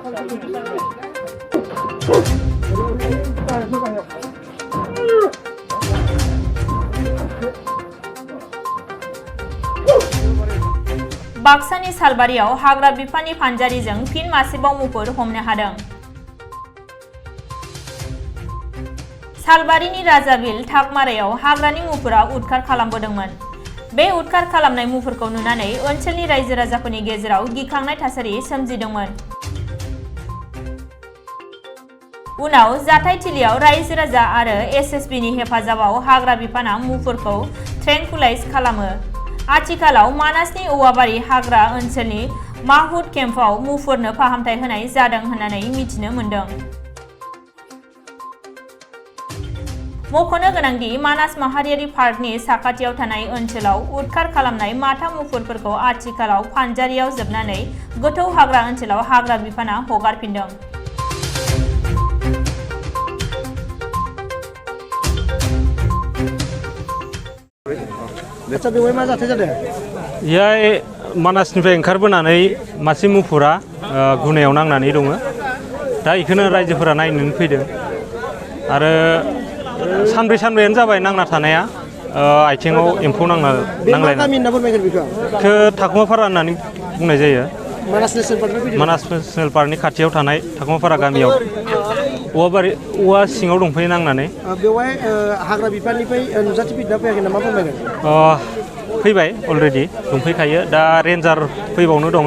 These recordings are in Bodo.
बाक्सानि सालबारियाव हाग्रा बिफाननि फानजारिजों फिन मासेबाव मुफुर हमनो हादों। सालबारिनि राजाबिल थाकमारायाव हाग्रानि मुफुरा उदखार खालामबोदोंमोन। बे उदखार खालामनाय मुफुरखौ नुनानै ओनसोलनि रायजो राजाफोरनि गेजेराव गिखांनाय थासारि सोमजिदोंमोन। उनाव जाथायथिलियाव रायजो राजा आरो एसएसबीनि हेफाजाबाव हाग्रा बिफाना मुफुरखौ ट्रेंकुलाइज खालामो। आथिखालाव मानासनि औवाबारि हाग्रा ओनसोलनि माहुद केम्पआव मुफुरनो फाहामथाय होनाय जादों होननानै मिथिनो मोन्दों। मख'नो गोनांदि मानास माहारियारि पार्कनि साखाथियाव थानाय ओनसोलाव उदखार खालामनाय माथाम मुफुरफोरखौ आथिखालाव फानजारियाव जोबनानै गोथौ हाग्रा ओनसोलाव हाग्रा बिफाना हगारफिनदों। मानासनिफ्राय ओंखारबोनानै मासे मुफुरा गुनायाव नांनानै दङ। दा बेखौनो रायजोफोरा नायनो फैदों आरो सानब्रैयानो जाबाय नांना थानाया। आथिङाव एम्फौ नांलायनायखौ थाखुमाफारा होननानै बुंनाय जायो। मानास नेसनेल पार्कनि खाथियाव थानाय थाखुमाफारा गामियाव औवा सिङाव दंफायो नांनानै। बेवहाय हाग्रा बिफाननिफ्राय नुजाथिफैदोंना फैयाखै नामा फोरमायगोन? फैबाय, अलरेडि दंफैखायो। दा रेन्जार फैबावनो दङ।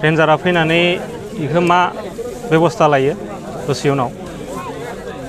रेन्जारा फैनानै बेखौ मा बेबस्था लायो दसे उनाव